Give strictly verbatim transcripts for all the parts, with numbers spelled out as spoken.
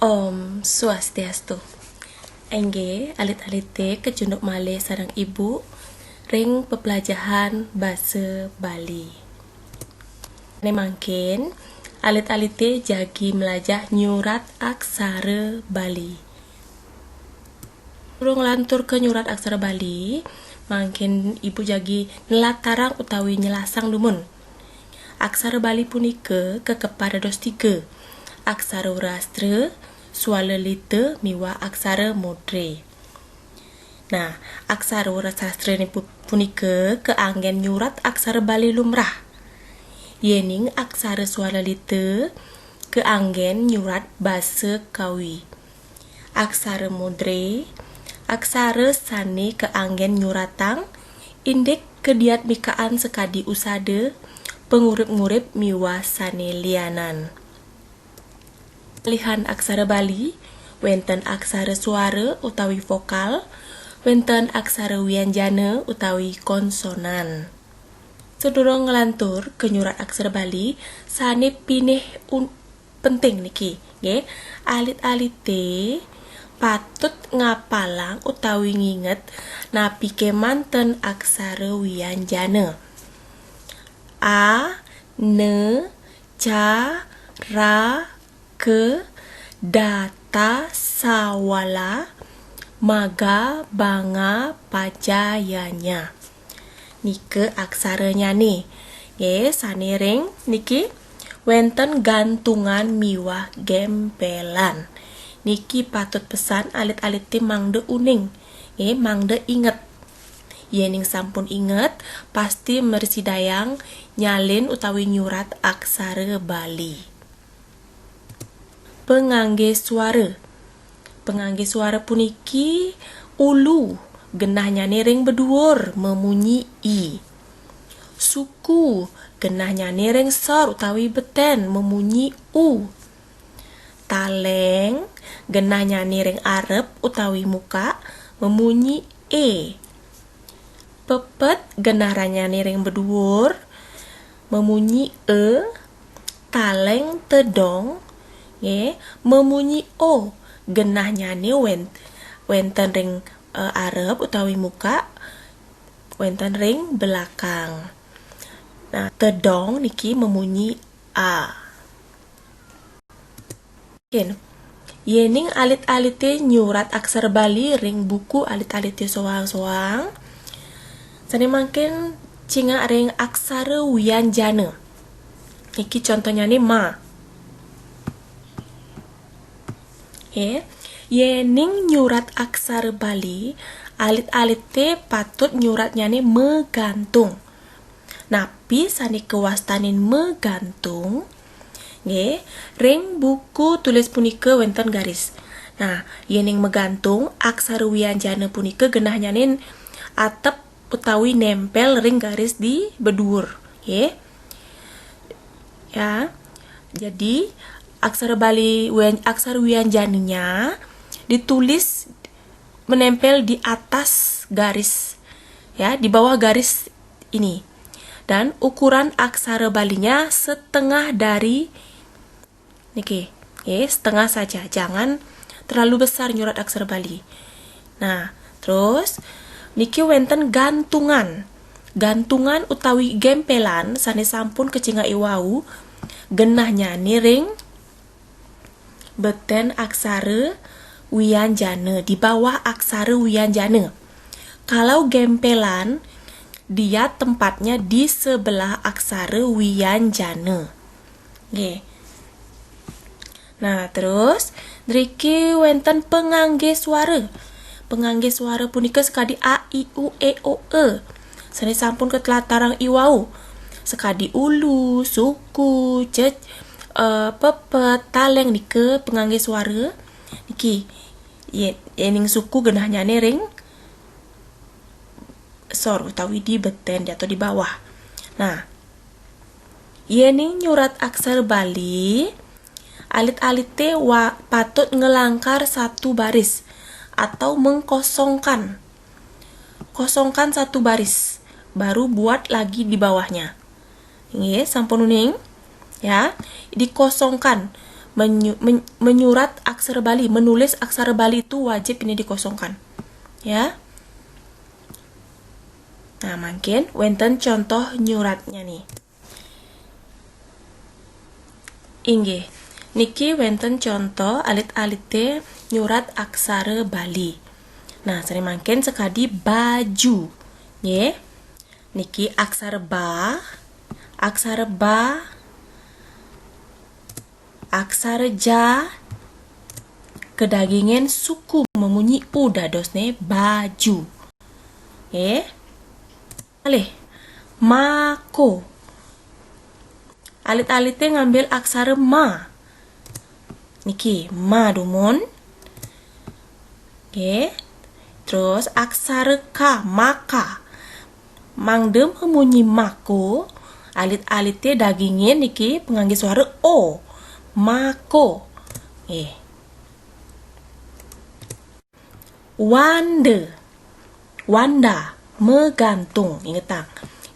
Om Swastiastu. Inggih, alit-alité kecunduk malih sareng Ibu ring pepelajahan basa Bali. Né mangkin, alit-alité jagi mlajah nyurat aksara Bali. Durung nglantur ka nyurat aksara Bali, mangkin Ibu jagi nlatarang utawi nyelasang dumun. Aksara Bali punika kakepar dados tiga, aksara Wreastra, Swalalita miwah aksara Modre. Nah, aksara Wreastra nipu-, punika kaanggén nyurat aksara Bali lumrah. Yéning aksara Swalalita kaanggén nyurat basa Kawi. Aksara Modre, aksara sané kaanggén nyuratang indik kadiatmikaan sakadi usada, pangurip-ngurip miwah sané lianan. Palihan aksara Bali, wénten aksara swara utawi vokal, wénten aksara wianjana utawi konsonan. Sadurung nglantur ka nyurat aksara Bali, sané pinih un-, penting niki, nggih. Alit-alité patut ngapalang utawi nginget napi kémanten aksara wianjana. A, na, ca, ra, ka, data, sawala, maga, banga, paja, yanya. Nika aksaranyané. Nggih, sané ring niki wénten gantungan miwah gémpélan. Niki patut pesan alit-alité mangda uning, nggih, mangda inget. Yéning sampun inget, pasti mrasidayang nyalin utawi nyurat aksara Bali. Panganggé swara. Panganggé swara puniki ulu, genahnyané ring beduur, mamunyi i. Suku, genahnyané ring sor utawi betén, mamunyi u. Taléng, genahnyané ring arep utawi muka, mamunyi é. Pepet, genahnyané ring beduur, mamunyi e. Taléng tedong, nggih, mamunyi o. Genahnyané wén-, wénten ring, eh, arep utawi muka, wénten ring belakang. Nah, tedong niki mamunyi a. Mangkin, yéning alit-alité nyurat aksara Bali ring buku alit-alité soang-soang, sané mangkin cingak ring aksara wianjana. Niki contonyané ma. Nggih, yéning nyurat aksara Bali, alit-alité patut nyuratnyané magantung. Napi sané kawastanin magantung? Nggih, ring buku tulis punika wénten garis. Nah, yéning magantung, aksara wianjana punika genahnyané atep utawi némpél ring garis di beduur. Nggih. Ya. Jadi, aksara Bali wian-, aksara wianjananya ditulis menempel di atas garis, ya, di bawah garis ini. Dan ukuran aksara Balinya setengah dari niki, nggih, setengah saja. Jangan terlalu besar nyurat aksara Bali. Nah, terus niki wénten gantungan. Gantungan utawi gémpélan sané sampun kacingak i wau, genahnyané ring betén aksara wianjana, di bawah aksara wianjana. Kalau gémpélan, dia tempatnya di sebelah aksara wianjana. Nggih. Nah, terus, driki wénten panganggé swara. Panganggé swara punika sakadi a, i, u, é, o, e. Sané sampun katlatarang i wau. Sakadi ulu, suku, cec-, eh, pepet, taléng nika panganggé swara. Niki, yé-, yéning suku genahnyané ring sor utawi di betén di atau di bawah. Nah, yéning nyurat aksara Bali, alit-alité wa-, patut ngelangkar satu baris atau mengkosongkan. Kosongkan satu baris, baru buat lagi di bawahnya. Nggih, sampun uning? Ya, dikosongkan. menyu- men- menyurat aksara Bali, menulis aksara Bali itu wajib ini dikosongkan. Ya. Nah, mangkin wénten contoh nyuratnya nih. Inggih, niki wénten contoh alit-alité nyurat aksara Bali. Nah, sané mangkin sakadi baju. Nggih. Niki aksara ba, aksara ba, aksara ja, kedagingin suku memunyi u dadosné baju. Nggih. Malih, mako. Alit-alité ngambil aksara ma. Niki, ma dumun. Nggih. Terus aksara ka, maka. Mangda memunyi mako, alit-alité dagingin niki pangangge suara o. Mako. Nggih. Wanda. Wanda, menggantung, ingetang.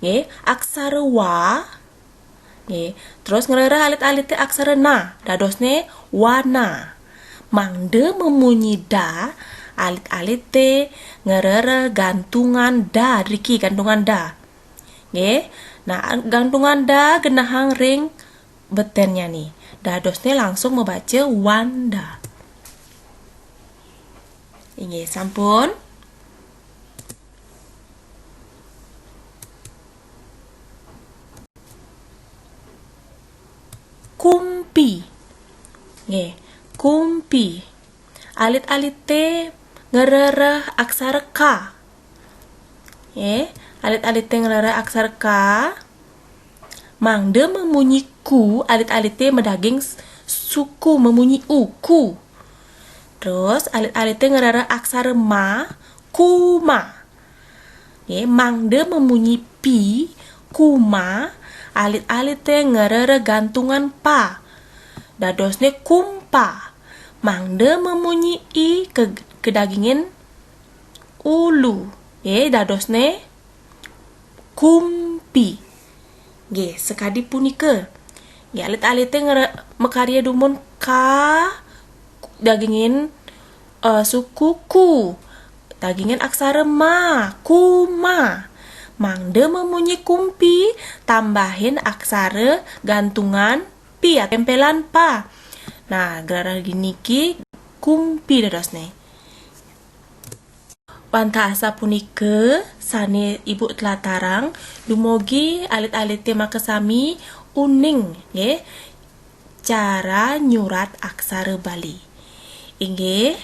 Nggih, aksara wa. Nggih, terus ngrereh alit-alité aksara na, dadosné wana. Mangda memunyi da, alit-alité ngrereh gantungan da, driki gantungan da. Nggih. Nah, gantungan da genahang ring beténnyané. Dadosné langsung mabaca Wanda. Inggih, sampun. Kumpi. Nggih, kumpi. Alit-alité ngrereh aksara ka. Nggih, alit-alité ngrereh aksara ka. Mangda memunyi ku, alit-alité madaging s- suku memunyi u, ku. Terus alit-alité ngrereh aksara ma, kuma. Nggih, mangda memunyi pi, kuma, alit-alité ngrereh gantungan pa. Dadosné kumpa. Mangda memunyi i ke- kedagingin ulu. Nggih, dadosné kumpi. Nggih, sakadi punika. Nggih, alit-alité ngere- makarya dumun ka dagingin eh, suku ku. Dagingin aksara ma, kuma. Mangda memunyi kumpi, tambahin aksara gantungan pi, ya, tempelan pa. Nah, ngrereh niki kumpi dadosné. Wantah asapunika sané Ibu tlatarang, dumugi alit-alité makasami uning, nggih, cara nyurat aksara Bali. Inggih,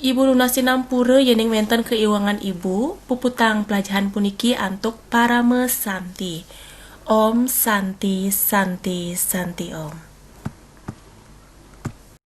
Ibu nunas sinampura yéning wénten kaiwangan Ibu, puputang plajahan puniki antuk parama santi. Om Santi, Santi, Santi Om.